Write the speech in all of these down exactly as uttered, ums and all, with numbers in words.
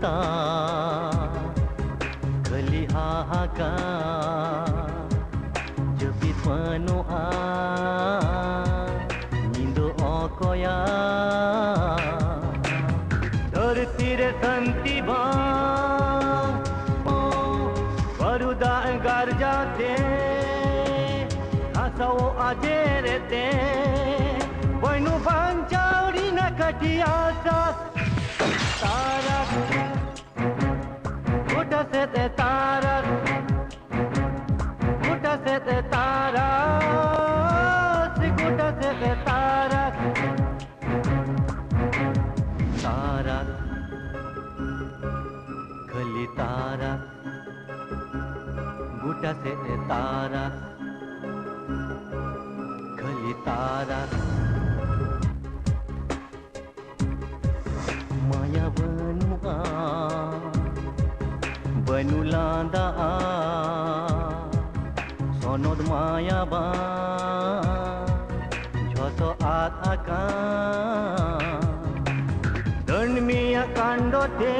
ᱛᱟ ᱠᱷᱟᱹᱞᱤ ᱦᱟᱦᱟᱠᱟᱨ, ᱡᱟᱹᱯᱤᱫ ᱵᱟᱹᱱᱩᱜᱼᱟ, ᱧᱤᱫᱟᱹ ᱚᱠᱚᱭᱟ᱾ ᱫᱷᱟᱹᱨᱛᱤ ᱨᱮ ᱥᱟᱹᱱᱛᱤ ᱵᱟᱝ, ᱚ, ᱵᱟᱹᱨᱩᱫᱟᱜ ᱜᱟᱨᱡᱟᱣ ᱛᱮ, ᱦᱟᱥᱟᱣ ᱟᱡᱮᱨᱮᱫ ᱛᱮ, ᱵᱟᱹᱱᱩ ᱵᱟᱧᱪᱟᱣ ᱨᱮᱱᱟᱜ ᱠᱟᱹᱴᱤᱡ ᱟᱥᱟ᱾ ᱛᱟᱨᱟᱥ, ᱜᱚᱴᱟ ᱥᱮᱫ ᱮ ᱛᱟᱨᱟᱥ, ᱜᱚᱴᱟ ᱥᱮᱫ ᱮ ᱛᱟᱨᱟᱥ, ᱜᱚᱴᱟ ᱥᱮᱫ ᱮ ᱛᱟᱨᱟᱥ᱾ ᱛᱟᱨᱟᱥ, ᱠᱷᱟᱹᱞᱤ ᱛᱟᱨᱟᱥ, ᱜᱚᱴᱟ ᱥᱮᱫ ᱮ ᱛᱟᱨᱟᱥ, ᱠᱷᱟᱹᱞᱤ ᱛᱟᱨᱟᱥ᱾ ᱢᱟᱭᱟ ᱵᱟᱹᱱᱩᱜᱼᱟ, ᱵᱟᱹᱱᱩ ᱞᱟᱸᱫᱟᱜᱼᱟ, ᱥᱚᱱᱚᱛ ᱢᱟᱭᱟ ᱵᱟᱝ, ᱡᱷᱚᱛᱚ ᱟᱫ ᱟᱠᱟᱱ᱾ ᱫᱟᱹᱱᱢᱤᱭᱟᱜ ᱠᱟᱱᱰᱚ ᱛᱮ,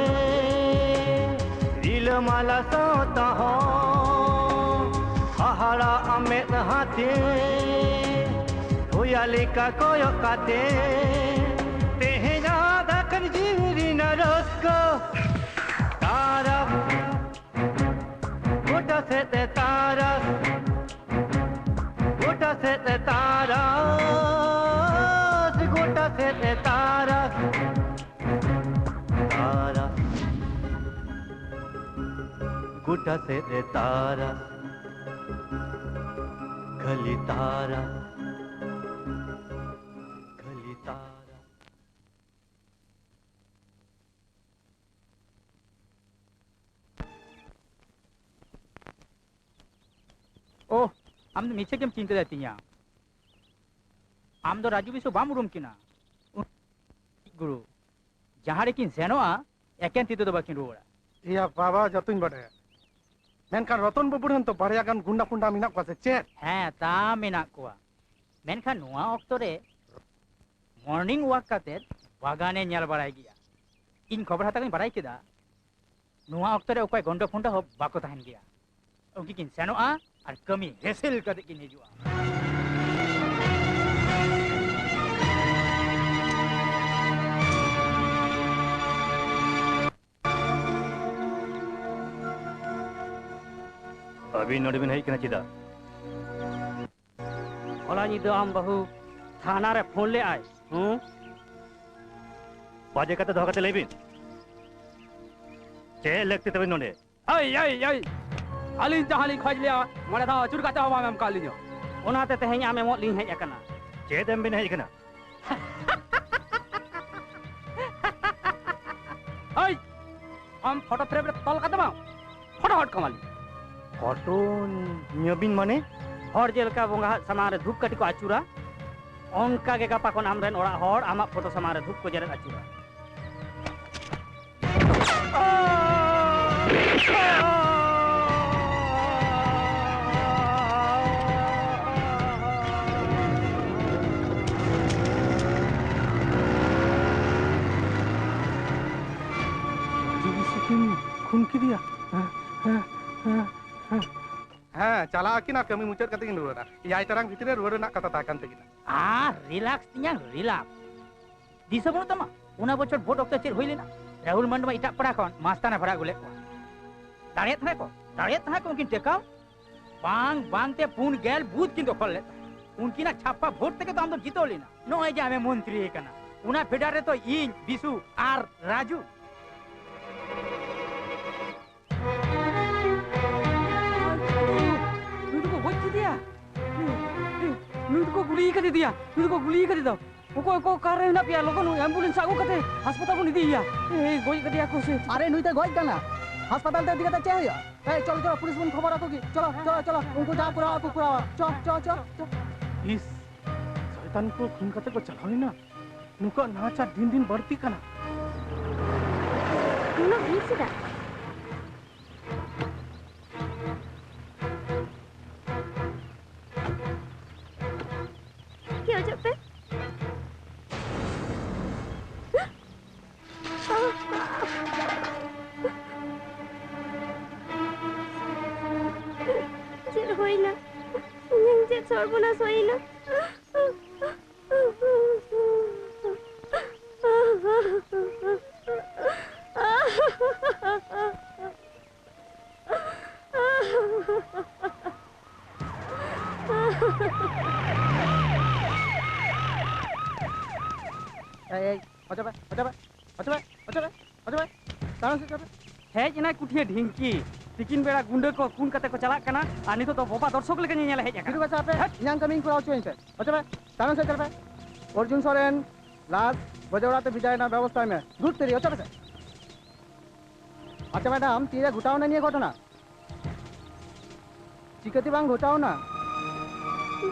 ᱨᱤᱞᱟᱹᱢᱟᱞᱟ ᱥᱟᱶᱛᱟ ᱦᱚᱸ, ᱦᱟᱦᱟᱲᱟ ᱟᱢᱮᱫ ᱦᱟᱛᱮ, ᱦᱚᱭᱟ ᱞᱮᱠᱟ ᱠᱚᱭᱚᱜ ᱠᱟᱛᱮ, ᱛᱮᱦᱮᱧ ᱟᱫ ᱟᱠᱟᱱ ᱡᱤᱣᱤ ᱨᱮᱱᱟᱜ ᱨᱟᱹᱥᱠᱟᱹ᱾ ᱛᱟᱨᱟᱥ, ᱜᱚᱴᱟ ᱥᱮᱫ ᱮ ᱛᱟᱨᱟᱥ, ᱜᱚᱴᱟ ᱥᱮᱫ ᱮ ᱛᱟᱨᱟᱥ, ᱜᱚᱴᱟ ᱥᱮᱫ ᱮ ᱛᱟᱨᱟᱥ᱾ ᱛᱟᱨᱟᱥ, ᱜᱚᱴᱟ ᱥᱮᱫ ᱮ ᱛᱟᱨᱟᱥ, ᱠᱷᱟᱹᱞᱤ ᱛᱟᱨᱟᱥ, ᱠᱷᱟᱹᱞᱤ ᱛᱟᱨᱟᱥ᱾ ᱳᱦ, ᱟᱢ ᱫᱚ ᱢᱤᱪᱷᱟᱹ ᱜᱮᱢ ᱪᱤᱱᱛᱟᱹ ᱫᱟᱲᱮ ᱛᱤᱧᱟ᱾ ᱟᱢ ᱫᱚ ᱨᱟᱡᱩ ᱵᱤᱥᱩ ᱵᱟᱢ ᱩᱨᱩᱢ ᱠᱤᱱᱟ᱾ ᱜᱩᱨᱩ, ᱡᱟᱦᱟᱸ ᱨᱮᱠᱤᱱ ᱥᱮᱱᱚᱜᱼᱟ, ᱮᱠᱮᱱ ᱛᱤ ᱛᱮᱫᱚ ᱵᱟᱹᱠᱤᱱ ᱨᱩᱣᱟᱹᱲᱟ᱾ ᱮᱭᱟ ᱵᱟᱵᱟ, ᱡᱚᱛᱚᱧ ᱵᱟᱰᱟᱭᱟ, ᱢᱮᱱᱠᱷᱟᱱ ᱨᱚᱛᱚᱱ ᱵᱟᱹᱵᱩ ᱨᱮᱱ ᱛᱚ ᱵᱟᱨᱭᱟ ᱜᱟᱱ ᱜᱩᱱᱰᱟ ᱯᱩᱱᱰᱟ ᱢᱮᱱᱟᱜ ᱠᱚᱣᱟ ᱥᱮ ᱪᱮᱫ? ᱦᱮᱸ, ᱛᱟ ᱢᱮᱱᱟᱜ ᱠᱚᱣᱟ, ᱢᱮᱱᱠᱷᱟᱱ ᱱᱚᱣᱟ ᱚᱠᱛᱚ ᱨᱮ ᱢᱚᱨᱱᱤᱝ ᱣᱟᱠ ᱠᱟᱛᱮ ᱵᱟᱜᱟᱱᱮ ᱧᱮᱞ ᱵᱟᱲᱟᱭ ᱜᱮᱭᱟ᱾ ᱤᱧ ᱠᱷᱚᱵᱚᱨ ᱦᱟᱛᱟᱣ ᱠᱟᱛᱮᱧ ᱵᱟᱲᱟᱭ ᱠᱮᱫᱟ, ᱱᱚᱣᱟ ᱚᱠᱛᱚ ᱨᱮ ᱚᱠᱚᱭ ᱜᱚᱱᱰᱚ ᱯᱷᱚᱱᱰᱚ ᱦᱚᱸ ᱵᱟᱠᱚ ᱛᱟᱦᱮᱱ ᱜᱮᱭᱟ᱾ ᱩᱱᱠᱤᱱ ᱠᱤᱱ ᱥᱮᱱᱚᱜᱼᱟ ᱟᱨ ᱠᱟᱹᱢᱤ ᱦᱮᱥᱮᱞ ᱠᱟᱛᱮ ᱠᱤᱱ ᱦᱤᱡᱩᱜᱼᱟ᱾ ᱟᱹᱵᱤᱱ ᱱᱚᱰᱮ ᱵᱤᱱ ᱦᱮᱡ ᱠᱟᱱᱟ ᱪᱮᱫᱟᱜ? ᱦᱚᱞᱟ ᱧᱤᱫᱟᱹ ᱟᱢ ᱵᱟᱹᱦᱩ ᱛᱷᱟᱱᱟ ᱨᱮ ᱯᱷᱳᱱ ᱞᱮᱜᱼᱟᱭ᱾ ᱦᱩᱸ? ᱵᱟᱡᱮ ᱠᱟᱛᱮ ᱫᱚᱦᱚ ᱠᱟᱛᱮ ᱞᱟᱹᱭ ᱵᱤᱱ, ᱪᱮᱫ ᱞᱟᱹᱠᱛᱤ ᱛᱟᱵᱤᱱ ᱱᱚᱰᱮ? ᱮᱭ, ᱮᱭ, ᱮᱭ! ᱟᱹᱞᱤᱧ ᱡᱟᱦᱟᱸ ᱞᱤᱧ ᱠᱷᱚᱡᱽ ᱞᱮᱜᱼᱟ, ᱢᱚᱬᱮ ᱫᱷᱟᱣ ᱟᱹᱪᱩᱨ ᱠᱟᱛᱮ ᱦᱚᱸ ᱵᱟᱢ ᱮᱢ ᱠᱟᱜ ᱞᱤᱧᱟ᱾ ᱚᱱᱟᱛᱮ ᱛᱮᱦᱮᱧ ᱟᱢ ᱮᱢᱚᱜ ᱞᱤᱧ ᱦᱮᱡ ᱟᱠᱟᱱᱟ᱾ ᱪᱮᱫ ᱮᱢ ᱵᱤᱱ ᱦᱮᱡ ᱟᱠᱟᱱᱟ? ᱮᱭ! ᱟᱢ ᱯᱷᱳᱴᱳ ᱯᱷᱨᱮᱢ ᱨᱮ ᱛᱚᱞ ᱠᱟᱛᱮ ᱵᱟᱝ, ᱯᱷᱳᱴᱳ ᱦᱚᱴ ᱠᱟᱢᱟᱞᱤ᱾ ᱯᱷᱳᱴᱳ ᱧᱟᱹᱵᱤᱱ ᱢᱟᱱᱮ? ᱦᱚᱲ ᱡᱮᱞᱮᱠᱟ ᱵᱚᱸᱜᱟ ᱦᱟᱜ ᱥᱟᱢᱟᱝ ᱨᱮ ᱫᱷᱩᱯ ᱠᱟᱹᱴᱷᱤ ᱠᱚ ᱟᱹᱪᱩᱨᱟ, ᱚᱱᱠᱟ ᱜᱮ ᱜᱟᱯᱟ ᱠᱷᱚᱱ ᱟᱢᱨᱮᱱ ᱚᱲᱟᱜ ᱦᱚᱲ ᱟᱢᱟᱜ ᱯᱷᱳᱴᱳ ᱥᱟᱢᱟᱝ ᱨᱮ ᱫᱷᱩᱯ ᱠᱚ ᱡᱮᱨᱮᱫ ᱟᱹᱪᱩᱨᱟ᱾ ᱡᱩᱜᱤ ᱥᱤᱠᱤᱱ ᱠᱷᱩᱱ ᱠᱮᱫᱮᱭᱟ᱾ ᱦᱮᱸ, ᱦᱮᱸ, ᱦᱮᱸ, ᱦᱮᱸ᱾ ᱦᱮᱸ, ᱪᱟᱞᱟᱜ ᱟᱹᱠᱤᱱ ᱟᱨ ᱠᱟᱹᱢᱤ ᱢᱩᱪᱟᱹᱫ ᱠᱟᱛᱮ ᱠᱤᱱ ᱨᱩᱣᱟᱹᱲᱟ᱾ ᱮᱭᱟᱭ ᱴᱟᱲᱟᱝ ᱵᱷᱤᱛᱤᱨ ᱨᱮ ᱨᱩᱣᱟᱹᱲ ᱨᱮᱱᱟᱜ ᱠᱟᱛᱷᱟ ᱛᱟᱦᱮᱸ ᱠᱟᱱ ᱛᱟᱹᱠᱤᱱᱟ᱾ ᱟᱨ ᱨᱤᱞᱟᱠᱥ ᱛᱤᱧᱟᱝ, ᱨᱤᱞᱟᱠᱥ᱾ ᱫᱤᱥᱟᱹ ᱵᱟᱹᱱᱩᱜ ᱛᱟᱢᱟ? ᱚᱱᱟ ᱵᱚᱪᱷᱚᱨ ᱵᱷᱳᱴ ᱚᱠᱛᱮ ᱪᱮᱫ ᱦᱩᱭ ᱞᱮᱱᱟ? ᱨᱟᱦᱩᱞ ᱢᱟᱱᱰᱤ ᱢᱟ ᱮᱴᱟᱜ ᱯᱟᱲᱟ ᱠᱷᱚᱱ ᱢᱟᱥᱛᱟᱱᱟ ᱵᱷᱟᱲᱟ ᱟᱹᱜᱩ ᱞᱮᱫ ᱠᱚᱣᱟ᱾ ᱫᱟᱲᱮᱭᱟᱜ ᱛᱟᱦᱮᱸ ᱠᱚ, ᱫᱟᱲᱮᱭᱟᱜ ᱛᱟᱦᱮᱸ ᱠᱚ ᱩᱱᱠᱤᱱ ᱴᱮᱠᱟᱣ᱾ ᱵᱟᱝ, ᱵᱟᱝ ᱛᱮ ᱯᱩᱱ ᱜᱮᱞ ᱵᱩᱛᱷ ᱠᱤᱱ ᱫᱚᱠᱷᱚᱞ ᱞᱮᱫ ᱛᱟᱦᱮᱸ᱾ ᱩᱱᱠᱤᱱᱟᱜ ᱪᱷᱟᱯᱯᱟ ᱵᱷᱳᱴ ᱛᱮᱜᱮ ᱛᱚ ᱟᱢ ᱫᱚᱢ ᱡᱤᱛᱟᱹᱣ ᱞᱮᱱᱟ᱾ ᱱᱚᱜᱼᱚᱭ ᱡᱮ ᱟᱢᱮ ᱢᱚᱱᱛᱨᱤ ᱟᱠᱟᱱᱟ, ᱚᱱᱟ ᱯᱷᱮᱰᱟᱨ ᱨᱮᱛᱚ ᱤᱧ, ᱵᱤᱥᱩ ᱟᱨ ᱨᱟᱡᱩ᱾ ᱱᱩᱭ ᱫᱚᱠᱚ ᱜᱚᱡ ᱠᱮᱫᱮᱭᱟ᱾ ᱱᱩᱭ ᱫᱚᱠᱚ ᱜᱩᱞᱤ ᱠᱟᱫᱮᱭᱟ᱾ ᱱᱩᱭ ᱫᱚᱠᱚ ᱜᱩᱞᱤ ᱠᱟᱫᱮ ᱫᱚ᱾ ᱚᱠᱚᱭ, ᱚᱠᱚᱭ ᱚᱠᱟ ᱨᱮ ᱦᱮᱱᱟᱜ ᱯᱮᱭᱟ? ᱞᱚᱜᱚᱱ ambulance ᱟᱹᱜᱩ ᱠᱟᱛᱮ ᱦᱟᱥᱯᱟᱛᱟᱞ ᱵᱚᱱ ᱤᱫᱤᱭᱮᱭᱟ᱾ ᱮᱭ, ᱜᱚᱡ ᱠᱟᱫᱮᱭᱟ ᱠᱚ ᱥᱮ? ᱟᱨᱮ, ᱱᱩᱭ ᱫᱚᱭ ᱜᱚᱡ ᱠᱟᱱᱟ᱾ ᱦᱟᱥᱯᱟᱛᱟᱞ ᱛᱮ ᱤᱫᱤ ᱠᱟᱛᱮ ᱪᱮᱫ ᱦᱩᱭᱩᱜᱼᱟ? ᱮᱭ, ᱪᱚᱞᱚ, ᱪᱚᱞᱚ, ᱯᱩᱞᱤᱥ ᱵᱚᱱ ᱠᱷᱚᱵᱚᱨ ᱟᱠᱚ ᱜᱮ᱾ ᱪᱚᱞᱚ, ᱪᱚᱞᱚ, ᱪᱚᱞᱚ, ᱩᱱᱠᱩ ᱡᱟ ᱠᱚᱨᱟᱣ ᱟᱠᱚ ᱠᱚᱨᱟᱣᱟ᱾ ᱪᱚ, ᱪᱚ, ᱪᱚ, ᱪᱚ᱾ ᱤᱥ, ᱥᱚᱭᱛᱟᱱ ᱠᱚ ᱠᱷᱩᱱ ᱠᱟᱛᱮ ᱠᱚ ᱪᱟᱞᱟᱣ ᱮᱱᱟ᱾ ᱱᱩᱠᱩᱣᱟᱜ ᱱᱟᱦᱟᱪᱟᱨ ᱫᱤᱱ ᱫᱤᱱ ᱵᱟᱹᱲᱛᱤᱜ ᱠᱟᱱᱟ᱾ ᱱᱩᱱᱟᱹᱜ ᱵᱷᱤᱲ ᱪᱮᱫᱟᱜ? ᱠᱤ ᱚᱡᱚᱜ ᱯᱮ? ᱢᱚᱱᱟ ᱥᱚᱭᱱᱟ᱾ ᱮᱭ, ᱮᱭ, ᱚᱪᱚᱜ ᱯᱮ, ᱚᱪᱚᱜ ᱯᱮ, ᱚᱪᱚᱜ ᱯᱮ, ᱚᱪᱚᱜ ᱯᱮ, ᱚᱪᱚᱜ ᱯᱮ᱾ ᱛᱟᱲᱟᱢ ᱥᱮᱫ ᱪᱟᱞᱟᱜ ᱯᱮ᱾ ᱦᱮᱡ ᱮᱱᱟᱭ ᱠᱩᱴᱷᱤᱭᱟᱹ ᱰᱷᱤᱝᱠᱤ᱾ ᱛᱤᱠᱤᱱ ᱵᱮᱲᱟ ᱜᱩᱸᱰᱟᱹ ᱠᱚ ᱠᱩᱱ ᱠᱟᱛᱮ ᱠᱚ ᱪᱟᱞᱟᱜ ᱠᱟᱱᱟ, ᱟᱨ ᱱᱤᱛᱚᱜ ᱫᱚ ᱵᱚᱵᱟ ᱫᱚᱨᱥᱚᱠ ᱞᱮᱠᱟ ᱧᱮᱧᱮᱞᱮ ᱦᱮᱡ ᱟᱠᱟᱱᱟ᱾ ᱵᱤᱨᱩ ᱵᱟᱪᱷᱟ ᱟᱯᱮ, ᱦᱮᱡ᱾ ᱤᱧᱟᱝ ᱠᱟᱹᱢᱤᱧ ᱠᱚᱨᱟᱣ ᱦᱚᱪᱚᱭᱟᱹᱧ ᱯᱮ᱾ ᱚᱪᱚᱜ ᱯᱮ, ᱛᱟᱲᱟᱢ ᱥᱮᱫ ᱪᱟᱞᱟᱜ ᱯᱮ᱾ ᱚᱨᱡᱩᱱ ᱥᱚᱨᱮᱱ, ᱞᱟᱥ ᱜᱚᱡᱮ ᱚᱲᱟᱜ ᱛᱮ ᱵᱷᱮᱡᱟ ᱨᱮᱱᱟᱜ ᱵᱮᱵᱚᱥᱛᱷᱟᱭ ᱢᱮ᱾ ᱫᱷᱩᱨ ᱛᱮᱨᱤ, ᱚᱪᱚᱜ ᱯᱮ ᱥᱮ᱾ ᱟᱪᱪᱷᱟ ᱢᱮᱰᱟᱢ, ᱛᱤᱨᱮ ᱜᱷᱚᱴᱟᱣᱱᱟ ᱱᱤᱭᱟᱹ ᱜᱷᱚᱴᱚᱱᱟ? ᱪᱤᱠᱟᱹᱛᱮ ᱵᱟᱝ ᱜᱷᱚᱴᱟᱣᱱᱟ?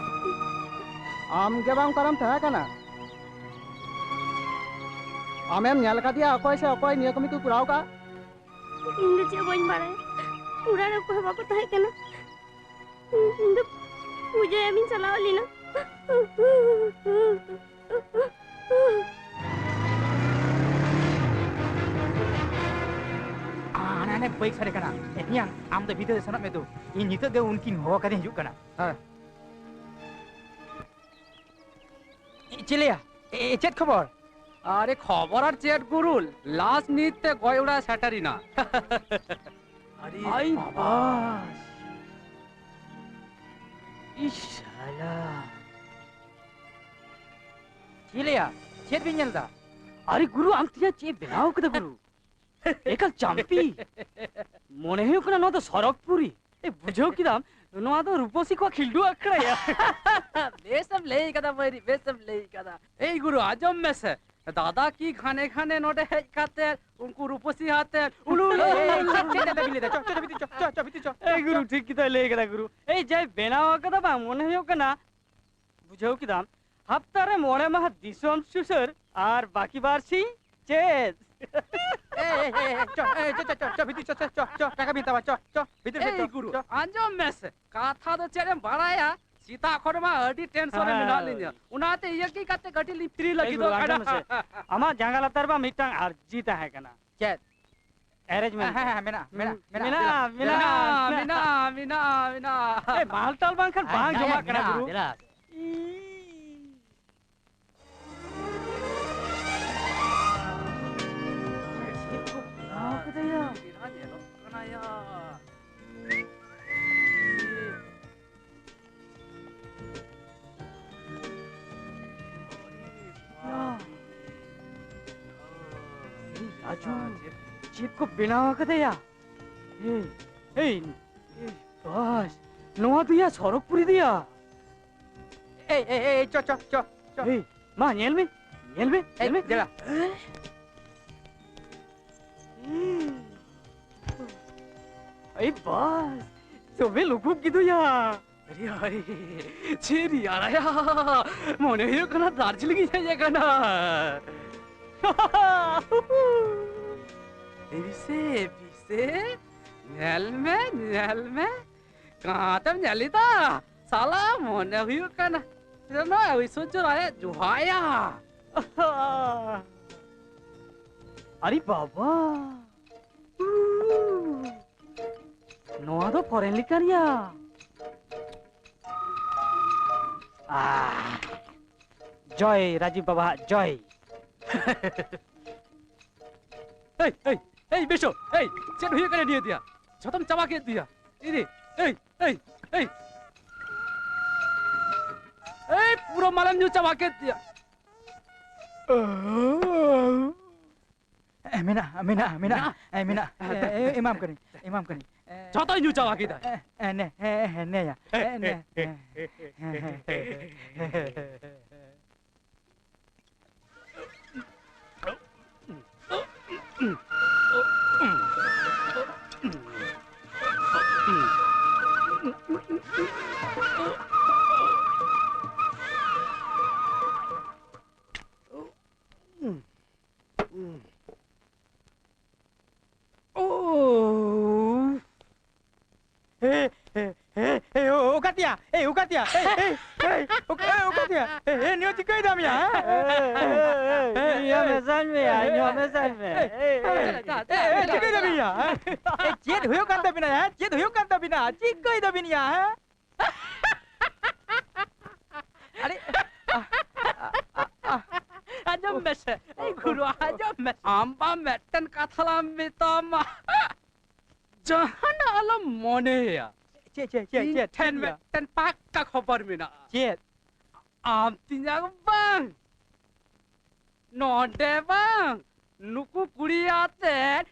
ᱟᱢ ᱜᱮ ᱵᱟᱝ ᱚᱠᱟᱨᱮᱢ ᱛᱟᱦᱮᱸ ᱠᱟᱱᱟ? ᱟᱢᱮᱢ ᱧᱮᱞ ᱟᱠᱟᱫᱮᱭᱟ ᱚᱠᱚᱭ ᱥᱮ ᱚᱠᱚᱭ ᱱᱤᱭᱟᱹ ᱠᱟᱹᱢᱤ ᱠᱚ ᱠᱚᱨᱟᱣ ᱠᱟᱜᱼᱟ? ᱤᱧ ᱫᱚ ᱪᱮᱫ ᱦᱚᱸ ᱵᱟᱹᱧ ᱵᱟᱲᱟᱭᱟ᱾ ᱚᱲᱟᱜ ᱨᱮ ᱚᱠᱚᱭ ᱦᱚᱸ ᱵᱟᱠᱚ ᱛᱟᱦᱮᱸ ᱠᱟᱱᱟ᱾ ᱤᱧ ᱫᱚ ᱯᱩᱡᱟᱹ ᱮᱢᱤᱧ ᱪᱟᱞᱟᱣ ᱞᱮᱱᱟ᱾ ᱦᱟᱱᱮ, ᱦᱟᱱᱮ ᱵᱟᱭᱤᱠ ᱥᱟᱰᱮ ᱠᱟᱱᱟ᱾ ᱮ, ᱢᱮᱭᱟᱝ, ᱟᱢ ᱫᱚ ᱵᱷᱤᱛᱟᱹᱨ ᱨᱮ ᱥᱮᱱᱚᱜ ᱢᱮ ᱫᱩ᱾ ᱤᱧ ᱱᱤᱛᱚᱜ ᱜᱮ ᱩᱱᱠᱤᱱ ᱦᱚᱦᱚ ᱠᱟᱛᱮᱧ ᱦᱤᱡᱩᱜ ᱠᱟᱱᱟ᱾ ᱦᱮᱸ᱾ ᱮ, ᱪᱮᱞᱮᱭᱟ, ᱮ, ᱪᱮᱫ ᱠᱷᱚᱵᱚᱨ? ᱟᱨᱮ, ᱠᱷᱚᱵᱚᱨ ᱟᱨ ᱪᱮᱫ ᱜᱩᱨᱩ, ᱞᱟᱥ ᱱᱤᱛ ᱛᱮ ᱜᱚᱡ ᱚᱲᱟᱜ ᱥᱮᱴᱮᱨ ᱮᱱᱟ᱾ ᱟᱨᱮ ᱟᱭ ᱵᱟᱵᱟ᱾ ᱵᱟᱥ᱾ ᱤᱥ ᱥᱟᱞᱟ᱾ ᱪᱮᱞᱮᱭᱟ, ᱪᱮᱫ ᱵᱤᱱ ᱧᱮᱞ ᱮᱫᱟ? ᱟᱨᱮ ᱜᱩᱨᱩ, ᱟᱢ ᱛᱤᱱᱟᱹᱜ ᱪᱮᱫ ᱵᱮᱱᱟᱣ ᱠᱟᱫᱟ ᱜᱩᱨᱩ? ᱮᱠᱟᱞ ᱪᱟᱢᱯᱤ᱾ ᱢᱚᱱᱮ ᱦᱩᱭᱩᱜ ᱠᱟᱱᱟ ᱱᱚᱣᱟ ᱫᱚ ᱥᱚᱨᱚᱜᱽᱯᱩᱨᱤ᱾ ᱮ, ᱵᱩᱡᱷᱟᱹᱣ ᱠᱮᱫᱟᱢ, ᱱᱚᱣᱟ ᱫᱚ ᱨᱩᱯᱚᱥᱤ ᱠᱚᱣᱟᱜ ᱠᱷᱤᱞᱰᱩ ᱟᱠᱷᱲᱟᱭᱟ᱾ ᱵᱮᱥᱮᱢ ᱞᱟᱹᱭ ᱠᱟᱫᱟ ᱵᱟᱹᱭᱨᱤ, ᱵᱮᱥᱮᱢ ᱞᱟᱹᱭ ᱠᱟᱫᱟ᱾ ᱮᱭ ᱜᱩᱨᱩ, ᱟᱸᱡᱚᱢ ᱢᱮᱥᱮ, ᱫᱟᱫᱟ ᱠᱤ ᱜᱷᱟᱱᱮ ᱜᱷᱟᱱᱮ ᱱᱚᱰᱮ ᱦᱮᱡ ᱠᱟᱛᱮ ᱩᱱᱠᱩ ᱨᱩᱯᱚᱥᱤ ᱟᱛᱮ ᱩᱞᱩ ᱩᱞᱩ ᱩᱞᱩ ᱩᱞᱩ ᱩᱞᱩ ᱪᱮᱫ ᱫᱟᱫᱟ ᱵᱤᱱ ᱞᱟᱹᱭ ᱫᱟ? ᱪᱚ, ᱪᱚ, ᱪᱚ, ᱵᱷᱤᱛᱤᱨ ᱪᱚ, ᱪᱚ, ᱪᱚ, ᱵᱷᱤᱛᱤᱨ ᱪᱚ᱾ ᱮᱭ ᱜᱩᱨᱩ, ᱴᱷᱤᱠ ᱠᱮᱫᱟᱭ ᱞᱟᱹᱭ ᱠᱟᱫᱟ ᱜᱩᱨᱩ᱾ ᱮᱭ ᱡᱟᱭ ᱵᱮᱱᱟᱣ ᱠᱟᱫᱟ ᱵᱟᱝ, ᱢᱚᱱᱮ ᱦᱩᱭᱩᱜ ᱠᱟᱱᱟ ᱵᱩᱡᱷᱟᱹᱣ ᱠᱮᱫᱟᱢ, ᱦᱟᱯᱛᱟ ᱨᱮ ᱢᱚᱬᱮ ᱢᱟᱦᱟ ᱫᱤᱥᱚᱢ ᱥᱩᱥᱟᱹᱨ ᱟᱨ ᱵᱟᱹᱠᱤ ᱵᱟᱨ ᱥᱤᱧ ᱪᱮᱫ? ᱮ, ᱮ, ᱮ, ᱮ, ᱪᱚ, ᱮ, ᱪᱚ, ᱪᱚ, ᱪᱚ, ᱪᱚ, ᱵᱷᱤᱛᱤᱨ ᱪᱚ, ᱪᱚ, ᱪᱚ, ᱪᱚ, ᱴᱟᱠᱟ ᱵᱤᱱ ᱦᱟᱛᱟᱣᱟ, ᱪᱚ, ᱪᱚ, ᱵᱷᱤᱛᱤᱨ ᱵᱷᱤᱛᱤᱨ ᱮᱭ ᱪᱚ, ᱜᱩᱨᱩ, ᱪᱚ᱾ ᱟᱸᱡᱚᱢ ᱢᱮᱥᱮ, ᱠᱟᱛᱷᱟ ᱫᱚ ᱪᱮᱫ ᱮᱢ ᱵᱟᱲᱟᱭᱟ? ᱥᱮᱛᱟᱜ ᱠᱷᱚᱱ ᱢᱟ ᱟᱹᱰᱤ ᱴᱮᱱᱥᱚᱱ ᱨᱮ ᱢᱮᱱᱟᱜ ᱦᱮᱸ᱾ ᱞᱤᱧᱟ, ᱚᱱᱟᱛᱮ ᱤᱭᱟᱹ ᱠᱤ ᱠᱟᱛᱮ ᱠᱟᱹᱴᱤᱡ ᱞᱤᱧ ᱯᱷᱨᱤ ᱮᱭ ᱞᱟᱹᱜᱤᱫᱚᱜ ᱜᱩᱨᱩ, ᱠᱟᱱᱟ᱾ ᱟᱸᱡᱚᱢ ᱢᱮᱥᱮ, ᱟᱢᱟᱜ ᱡᱟᱸᱜᱟ ᱞᱟᱛᱟᱨ ᱨᱮ ᱢᱤᱫᱴᱟᱝ ᱟᱨᱡᱤ ᱛᱟᱦᱮᱸ ᱠᱟᱱᱟ᱾ ᱪᱮᱫ? arrangement. ᱦᱮᱸ, ᱦᱮᱸ, ᱢᱮᱱᱟᱜᱼᱟ, ᱢᱮᱱᱟᱜᱼᱟ, ᱢᱮᱱᱟᱜᱼᱟ, ᱢᱮᱱᱟᱜᱼᱟ, ᱢᱮᱱᱟᱜᱼᱟ, ᱢᱮᱱᱟᱜᱼᱟ, ᱢᱮᱱᱟᱜᱼᱟ, ᱢᱮᱱᱟᱜᱼᱟ, ᱢᱮᱱᱟᱜᱼᱟ᱾ ᱮ, ᱢᱟᱞ ᱴᱟᱞ ᱵᱟᱝᱠᱷᱟᱱ ᱵᱟᱝ ᱡᱚᱢᱟᱜ ᱠᱟᱱᱟ, ᱢᱮᱱᱟᱜᱼᱟ, ᱜᱩᱨᱩ᱾ ᱢᱮᱱᱟᱜᱼᱟ᱾ ᱤ᱾ ᱪᱮᱫ ᱠᱚ ᱵᱮᱱᱟᱣ ᱠᱟᱫᱟᱭᱟ? ᱧᱮᱞᱚᱜ ᱠᱟᱱᱟᱭᱟ᱾ ᱭᱟ᱾ ᱮᱭ ᱨᱟᱡᱩ, ᱪᱮᱫ ᱠᱚ ᱵᱮᱱᱟᱣ ᱟᱠᱟᱫᱟᱭᱟ? ᱮᱭ, ᱮᱭ, ᱮᱭ, ᱵᱟᱥ, ᱱᱚᱣᱟ ᱫᱚᱭᱟ ᱥᱚᱨᱚᱜᱽᱯᱩᱨᱤ ᱫᱚᱭᱟ᱾ ᱮᱭ, ᱮᱭ, ᱮᱭ, ᱪᱚ, ᱪᱚ, ᱪᱚ, ᱪᱚ᱾ ᱮᱭ, ᱢᱟ ᱧᱮᱞ ᱢᱮ, ᱧᱮᱞ ᱢᱮ, ᱧᱮᱞ ᱢᱮ᱾ ᱮᱭ, ᱫᱮᱞᱟ᱾ ᱮᱭ ᱵᱟᱥ, ᱛᱚᱵᱮ ᱞᱩᱠᱩ ᱠᱤᱫᱩᱭᱟ᱾ ᱟᱨᱮ, ᱟᱨᱮ, ᱪᱮᱫ ᱨᱮᱭᱟᱲᱟᱭᱟ? ᱢᱚᱱᱮ ᱦᱩᱭᱩᱜ ᱠᱟᱱᱟ ᱫᱟᱨᱡᱤᱞᱤᱝ ᱤᱧ ᱦᱮᱡ ᱟᱠᱟᱱᱟ᱾ ᱵᱤᱥᱮ, ᱵᱤᱥᱮ, ᱧᱮᱞ ᱢᱮ, ᱧᱮᱞ ᱢᱮ᱾ ᱠᱟᱸᱛᱮᱢ ᱧᱮᱞ ᱮᱫᱟ? ᱥᱟᱞᱟ, ᱢᱚᱱᱮ ᱦᱩᱭᱩᱜ ᱠᱟᱱᱟ ᱡᱮᱱᱚ ᱟᱹᱭᱥᱚᱨᱡᱚ ᱨᱟᱭ ᱮ ᱡᱚᱦᱟᱭᱟ᱾ ᱟᱨᱮ ᱵᱟᱵᱟ, ᱱᱚᱣᱟ ᱫᱚ foreign ᱞᱮᱠᱟ ᱨᱮᱭᱟ᱾ ᱟᱦ, ᱡᱚᱭ ᱨᱟᱡᱤᱵ ᱵᱟᱵᱟ ᱦᱟᱜ ᱡᱚᱭ᱾ ᱮᱭ, ᱮᱭ, ᱮᱭ, ᱵᱮᱥᱚ, ᱮᱭ, ᱪᱮᱫ ᱦᱩᱭᱩᱜ ᱠᱟᱱᱟ ᱱᱤᱭᱟᱹ ᱫᱤᱭᱟ? ᱡᱷᱚᱛᱚᱢ ᱪᱟᱵᱟ ᱠᱮᱫ ᱫᱤᱭᱟ᱾ ᱤᱫᱤ, ᱮᱭ, ᱮᱭ, ᱮᱭ, ᱮᱭ, ᱯᱩᱨᱟᱹ ᱢᱟᱞᱮᱢ ᱧᱩ ᱪᱟᱵᱟ ᱠᱮᱫ ᱫᱤᱭᱟ᱾ ᱮ, ᱢᱮᱱᱟᱜᱼᱟ, ᱢᱮᱱᱟᱜᱼᱟ, ᱢᱮᱱᱟᱜᱼᱟ᱾ ᱢᱮᱱᱟᱜᱼᱟ? ᱮ, ᱢᱮᱱᱟᱜᱼᱟ᱾ ᱮ, ᱮ, ᱮᱢᱟᱢ ᱠᱟᱹᱱᱟᱹᱧ, ᱮᱢᱟᱢ ᱠᱟᱹᱱᱟᱹᱧ᱾ ᱮ, ᱡᱷᱚᱛᱚᱭ ᱧᱩ ᱪᱟᱵᱟ ᱠᱮᱫᱟ᱾ ᱮ, ᱮ, ᱱᱮ, ᱦᱮᱸ, ᱦᱮᱸ, ᱱᱮᱭᱟ᱾ ᱮ, ᱱᱮ, ᱦᱮᱸ, ᱦᱮᱸ, ᱦᱮᱸ, ᱦᱮᱸ᱾ ᱳ᱾ ᱦᱮ, ᱦᱮ, ᱦᱮ, ᱦᱮ, ᱳ, ᱚᱠᱟᱛᱮᱭᱟ? ᱮᱭ, ᱚᱠᱟᱛᱮᱭᱟ? ᱮᱭ, ᱮᱭ, ᱮᱭ, ᱚᱠᱟ-, ᱚᱠᱟ ᱛᱮᱭᱟ? ᱮ, ᱮ, ᱱᱤᱭᱟᱹ ᱪᱤᱠᱟᱹᱭ ᱫᱟᱢ ᱭᱟ, ᱦᱮᱸ? ᱮ, ᱮ, ᱮ, ᱤᱧ ᱦᱚᱸ ᱢᱮᱥᱟᱧ ᱢᱮᱭᱟ, ᱤᱧ ᱦᱚᱸ ᱢᱮᱥᱟᱧ ᱢᱮ᱾ ᱮ, ᱮ, ᱮ, ᱪᱤᱠᱟᱹᱭ ᱫᱟᱵᱤᱱ ᱭᱟ, ᱦᱮᱸ? ᱮ, ᱪᱮᱫ ᱦᱩᱭᱩᱜ ᱠᱟᱱ ᱛᱟᱵᱤᱱᱟ, ᱦᱮᱸ? ᱪᱮᱫ ᱦᱩᱭᱩᱜ ᱠᱟᱱ ᱛᱟᱵᱤᱱᱟ? ᱪᱤᱠᱟᱹᱭ ᱫᱟᱵᱤᱱ ᱭᱟ, ᱦᱮᱸ? ᱟᱨᱮ, ᱟ, ᱟ, ᱟ, ᱟ᱾ ᱟᱸᱡᱚᱢ ᱢᱮᱥᱮ, ᱮᱭ ᱜᱩᱨᱩ, ᱟᱸᱡᱚᱢ ᱢᱮᱥᱮ᱾ ᱟᱢ ᱵᱟ ᱢᱤᱫᱴᱮᱱ ᱠᱟᱛᱷᱟ ᱞᱟᱝ ᱢᱮᱛᱟᱢᱟ, ᱡᱟᱦᱟᱱᱟᱜ ᱟᱞᱚᱢ ᱢᱚᱱᱮᱭᱟ᱾ ᱪᱮᱫ, ᱪᱮᱫ, ᱪᱮᱫ, ᱤᱧ ᱪᱮᱫ, ᱴᱷᱮᱱ ᱪᱮᱫ ᱭᱟ? ᱢᱤᱫᱴᱮᱱ ᱯᱟᱠᱠᱟ ᱠᱷᱚᱵᱚᱨ ᱢᱮᱱᱟᱜᱼᱟ᱾ ᱪᱮᱫ? ᱟᱢ ᱛᱤᱧᱟᱝ ᱵᱟᱝ, ᱱᱚᱰᱮ ᱵᱟᱝ, ᱱᱩᱠᱩ ᱠᱩᱲᱤ ᱟᱛᱮ᱾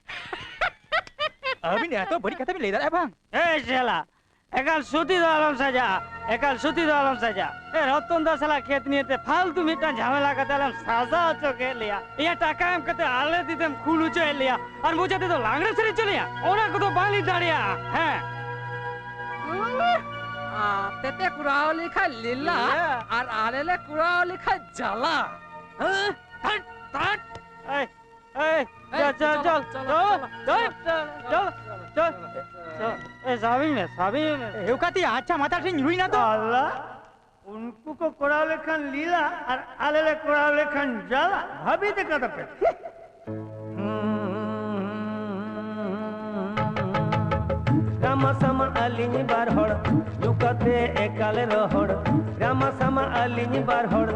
ᱟᱹᱵᱤᱱ ᱮᱛᱚ ᱵᱟᱹᱲᱤᱡ ᱠᱟᱛᱷᱟ ᱵᱤᱱ ᱞᱟᱹᱭ ᱫᱟᱲᱮᱭᱟᱜᱼᱟ ᱵᱟᱝ? ᱮᱭ ᱥᱮᱞᱟ, ᱮᱠᱟᱞ ᱥᱩᱛᱤ ᱫᱚ ᱟᱞᱚᱢ ᱥᱟᱡᱟᱜᱼᱟ, ᱮᱠᱟᱞ ᱥᱩᱛᱤ ᱫᱚ ᱟᱞᱚᱢ ᱥᱟᱡᱟᱜᱼᱟ᱾ ᱮ, ᱨᱚᱛᱚᱱ ᱫᱟ ᱥᱟᱞᱟᱜ ᱠᱷᱮᱛ ᱱᱤᱭᱮᱛᱮ ᱯᱷᱟᱞᱛᱩ ᱢᱤᱫᱴᱟᱝ ᱡᱷᱟᱢᱮᱞᱟ ᱠᱟᱛᱮ ᱟᱞᱚᱢ ᱥᱟᱡᱟᱣ ᱦᱚᱪᱚ ᱠᱮᱫ ᱞᱮᱭᱟ᱾ ᱤᱧᱟᱹᱜ ᱴᱟᱠᱟ ᱮᱢ ᱠᱟᱛᱮ ᱟᱞᱮ ᱛᱤᱛᱮᱢ ᱠᱷᱩᱞ ᱦᱚᱪᱚᱭᱮᱫ ᱞᱮᱭᱟ, ᱟᱨ ᱢᱚᱪᱟ ᱛᱮᱫᱚ ᱞᱟᱜᱽᱲᱮ ᱥᱮᱨᱮᱧ ᱦᱚᱪᱚ ᱞᱮᱭᱟ, ᱚᱱᱟ ᱠᱚᱫᱚ ᱵᱟᱝᱞᱤᱧ ᱫᱟᱲᱮᱭᱟᱜᱼᱟ᱾ ᱦᱮᱸ᱾ ᱟᱯᱮ ᱯᱮ ᱠᱚᱨᱟᱣ ᱞᱮᱠᱷᱟᱱ ᱞᱤᱞᱟ, ᱞᱤᱞᱟ᱾ ᱟᱨ ᱟᱞᱮ ᱞᱮ ᱠᱚᱨᱟᱣ ᱞᱮᱠᱷᱟᱱ ᱡᱟᱞᱟ᱾ ᱦᱮᱸ? ᱛᱟᱴ, ᱛᱟᱴ᱾ ᱮᱭ, ᱮᱭ, ᱮᱭ, ᱪᱚᱞ, ᱪᱚᱞ, ᱪᱚᱞ, ᱪᱚᱞ, ᱪᱚᱞ, ᱪᱚᱞ, ᱪᱚᱞ, ᱪᱚᱞ, ᱪᱚᱞ, ᱪᱚᱞ, ᱪᱚᱞ᱾ ᱮᱭ, ᱥᱟᱵᱤᱧ ᱢᱮ, ᱥᱟᱵᱤᱧ ᱢᱮ᱾ ᱮ, ᱚᱠᱟᱛᱮ ᱟᱪᱪᱷᱟ ᱢᱟᱛᱟᱞ ᱴᱷᱮᱱ ᱧᱩᱨᱩᱭᱱᱟ ᱛᱚ? ᱟᱞᱟ, ᱩᱱᱠᱩ ᱠᱚ ᱠᱚᱨᱟᱣ ᱞᱮᱠᱷᱟᱱ ᱞᱤᱞᱟ ᱟᱨ ᱟᱞᱮ ᱞᱮ ᱠᱚᱨᱟᱣ ᱞᱮᱠᱷᱟᱱ ᱡᱟᱞᱟ᱾ ᱵᱷᱟᱹᱵᱤᱛ ᱠᱟᱫᱟ ᱯᱮ? ᱨᱟᱢᱟ ᱥᱟᱢᱟ ᱟᱹᱞᱤᱧ ᱵᱟᱨ ᱦᱚᱲ ᱧᱩ ᱠᱟᱛᱮ ᱮᱠᱟᱞ ᱨᱚᱦᱚᱲ᱾ ᱨᱟᱢᱟ ᱥᱟᱢᱟ ᱟᱹᱞᱤᱧ ᱵᱟᱨ ᱦᱚᱲ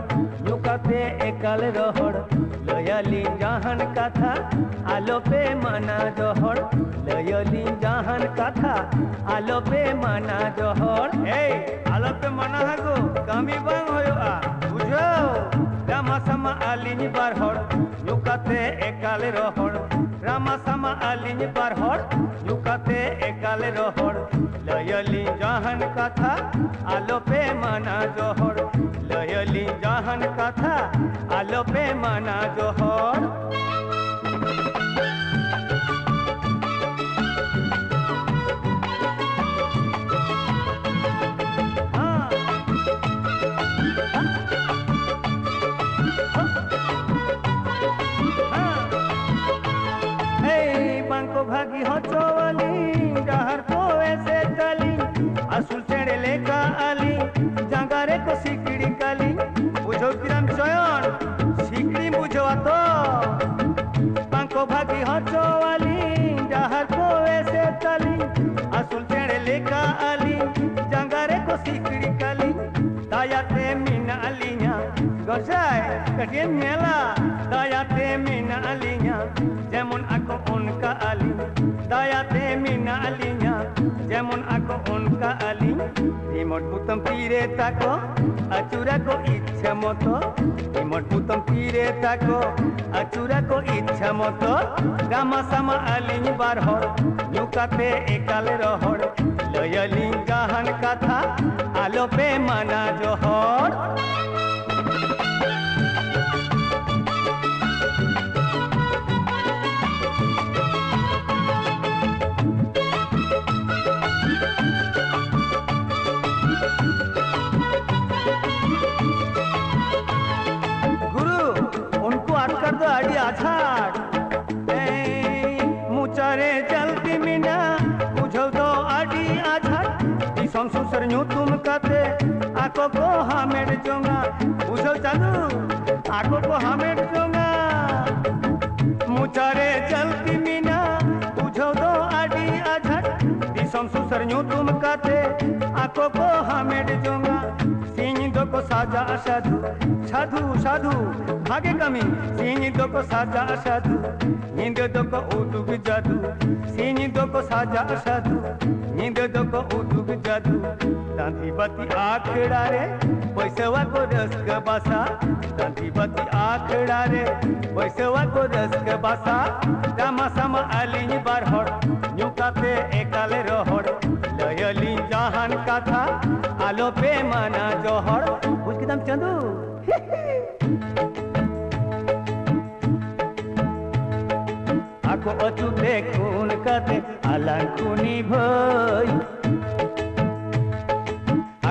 ᱧᱩ ᱠᱟᱛᱮ ᱮᱠᱟᱞ ᱨᱚᱦᱚᱲ᱾ ᱞᱟᱹᱭᱟᱞᱤᱧ ᱡᱟᱦᱟᱱ ᱠᱟᱛᱷᱟ ᱟᱞᱚᱯᱮ ᱢᱟᱱᱟ ᱡᱚᱦᱚᱲ᱾ ᱞᱟᱹᱭᱟᱞᱤᱧ ᱡᱟᱦᱟᱱ ᱠᱟᱛᱷᱟ ᱟᱞᱚᱯᱮ ᱢᱟᱱᱟ ᱡᱚᱦᱚᱲ᱾ ᱮᱭ, ᱟᱞᱚᱯᱮ ᱢᱟᱱᱟ ᱦᱟᱜᱚ, ᱠᱟᱹᱢᱤ ᱵᱟᱝ ᱦᱩᱭᱩᱜᱼᱟ, ᱵᱩᱡᱷᱟᱹᱣ? ᱨᱟᱢᱟ ᱥᱟᱢᱟ ᱟᱹᱞᱤᱧ ᱵᱟᱨ ᱦᱚᱲ ᱧᱩ ᱠᱟᱛᱮ ᱮᱠᱟᱞ ᱨᱚᱦᱚᱲ᱾ ᱨᱟᱢᱟ ᱥᱟᱢᱟ ᱟᱹᱞᱤᱧ ᱵᱟᱨ ᱦᱚᱲ ᱧᱩ ᱠᱟᱛᱮ ᱮᱠᱟᱞ ᱨᱚᱦᱚᱲ᱾ ᱞᱟᱹᱭᱟᱞᱤᱧ ᱡᱟᱦᱟᱱ ᱠᱟᱛᱷᱟ ᱟᱞᱚᱯᱮ ᱢᱟᱱᱟ ᱡᱚᱦᱚᱲ᱾ ᱞᱟᱹᱭᱟᱞᱤᱧ ᱡᱟᱦᱟᱱ ᱠᱟᱛᱷᱟ ᱟᱞᱚᱯᱮ ᱢᱟᱱᱟ ᱡᱚᱦᱚᱲ᱾ ᱮᱭ ᱵᱟᱝᱠᱚ ᱵᱷᱟᱹᱜᱤ ᱦᱚᱪᱚᱣᱟᱞᱤᱧ, ᱰᱟᱦᱟᱨ ᱠᱚ ᱮᱥᱮᱫ ᱟᱹᱞᱤᱧ, ᱟᱹᱥᱩᱞ ᱪᱮᱬᱮ ᱞᱮᱠᱟ ᱟᱹᱞᱤᱧ, ᱡᱟᱸᱜᱟ ᱨᱮᱠᱚ ᱥᱤᱠᱲᱤ ᱠᱟᱹᱞᱤᱧ᱾ ᱟᱹᱞᱤᱧᱟ ᱜᱚᱸᱥᱟᱭ ᱠᱟᱹᱴᱤᱡ ᱮᱢ ᱧᱮᱞᱟ, ᱫᱟᱭᱟᱛᱮ ᱢᱮᱱᱟᱜ ᱞᱤᱧᱟ ᱡᱮᱢᱚᱱ ᱟᱠᱚ ᱚᱱᱠᱟ ᱟᱹᱞᱤᱧ, ᱫᱟᱭᱟᱛᱮ ᱢᱮᱱᱟᱜ ᱞᱤᱧᱟ ᱡᱮᱢᱚᱱ ᱟᱠᱚ ᱚᱱᱠᱟ ᱟᱹᱞᱤᱧ᱾ ᱨᱤᱢᱳᱴ ᱵᱩᱛᱟᱹᱢ ᱛᱤᱨᱮ ᱛᱟᱠᱚ ᱟᱹᱪᱩᱨᱟᱠᱚ ᱤᱪᱪᱷᱟᱹ ᱢᱚᱛᱚ, ᱨᱤᱢᱳᱴ ᱵᱩᱛᱟᱹᱢ ᱛᱤᱨᱮ ᱛᱟᱠᱚ ᱟᱹᱪᱩᱨᱟᱠᱚ ᱤᱪᱪᱷᱟᱹ ᱢᱚᱛᱚ᱾ ᱜᱟᱢᱟ ᱥᱟᱢᱟ ᱟᱹᱞᱤᱧ ᱵᱟᱨ ᱦᱚᱲ ᱧᱩ ᱠᱟᱛᱮ ᱮᱠᱟᱞ ᱨᱚᱦᱚᱲ, ᱞᱟᱹᱭᱟᱞᱤᱧ ᱡᱟᱦᱟᱱ ᱠᱟᱛᱷᱟ ᱟᱞᱚᱯᱮ ᱢᱟᱱᱟ ᱡᱚᱦᱚᱲ᱾ ᱜᱩᱨᱩ, ᱩᱱᱠᱩ ᱟᱴᱠᱟᱨ ᱫᱚ ᱟᱹᱰᱤ ᱟᱡᱷᱟᱴ᱾ ᱮᱭ ᱢᱚᱪᱟᱨᱮ ᱡᱟᱞᱛᱤ ᱢᱮᱱᱟᱜ, ᱵᱩᱡᱷᱟᱹᱣ ᱫᱚ ᱟᱹᱰᱤ ᱟᱡᱷᱟᱴ᱾ ᱫᱤᱥᱚᱢ ᱥᱩᱥᱟᱹᱨ ᱧᱩᱛᱩᱢ ᱠᱟᱛᱮ ᱟᱠᱚ ᱠᱚ ᱦᱟᱢᱮᱴ ᱡᱚᱝᱟ᱾ ᱵᱩᱡᱷᱟᱹᱣ ᱪᱟᱸᱫᱩ, ᱟᱠᱚ ᱠᱚ ᱦᱟᱢᱮᱴ ᱡᱚᱝᱟ᱾ ᱢᱚᱪᱟᱨᱮ ᱡᱟᱞᱛᱤ ᱢᱮᱱᱟᱜ, ᱵᱩᱡᱷᱟᱹᱣ ᱫᱚ ᱟᱹᱰᱤ ᱟᱡᱷᱟᱴ᱾ ᱫᱤᱥᱚᱢ ᱥᱩᱥᱟᱹᱨ ᱧᱩᱛᱩᱢ ᱠᱟᱛᱮ ᱟᱠᱚ ᱠᱚ ᱦᱟᱢᱮᱴ ᱡᱚᱝᱟ᱾ ᱥᱤᱧ ᱫᱚᱠᱚ ᱥᱟᱡᱟᱜᱼᱟ ᱥᱟᱹᱫᱷᱩ, ᱥᱟᱹᱫᱷᱩ, ᱥᱟᱹᱫᱷᱩ, ᱵᱷᱟᱜᱮ ᱠᱟᱹᱢᱤ᱾ ᱥᱤᱧ ᱫᱚᱠᱚ ᱥᱟᱡᱟᱜᱼᱟ ᱥᱟᱹᱫᱷᱩ, ᱧᱤᱫᱟᱹ ᱫᱚᱠᱚ ᱩᱫᱩᱜ ᱡᱟᱹᱫᱩ᱾ ᱥᱤᱧ ᱫᱚᱠᱚ ᱥᱟᱡᱟᱜᱼᱟ ᱥᱟᱹᱫᱷᱩ, ᱧᱤᱫᱟᱹ ᱫᱚᱠᱚ ᱩᱫᱩᱜ ᱡᱟᱹᱫᱩ᱾ ᱪᱟᱸᱫᱤ ᱵᱟᱹᱛᱤ ᱟᱠᱷᱲᱟ ᱨᱮ ᱵᱟᱹᱭᱥᱟᱹᱣᱟ ᱠᱚ ᱨᱟᱹᱥᱠᱟᱹ ᱵᱟᱥᱟ᱾ ᱪᱟᱸᱫᱤ ᱵᱟᱹᱛᱤ ᱟᱠᱷᱲᱟ ᱨᱮ ᱵᱟᱹᱭᱥᱟᱹᱣᱟ ᱠᱚ ᱨᱟᱹᱥᱠᱟᱹ ᱵᱟᱥᱟ᱾ ᱜᱟᱢᱟ ᱥᱟᱢᱟ ᱟᱹᱞᱤᱧ ᱵᱟᱨ ᱦᱚᱲ ᱧᱩ ᱠᱟᱛᱮ ᱮᱠᱟᱞ ᱨᱚᱦᱚᱲ᱾ ᱞᱟᱹᱭᱟᱞᱤᱧ ᱡᱟᱦᱟᱱ ᱠᱟᱛᱷᱟ ᱟᱞᱚᱯᱮ ᱢᱟᱱᱟ ᱡᱚᱦᱚᱲ᱾ ᱵᱩᱡᱽ ᱠᱮᱫᱟᱢ ᱪᱟᱸᱫᱩ? ᱟᱠᱚ ᱟᱹᱛᱩ ᱛᱮ ᱠᱷᱩᱱ ᱠᱟᱛᱮ ᱟᱞᱟᱝ ᱠᱷᱩᱱᱤ ᱵᱷᱟᱹᱭ᱾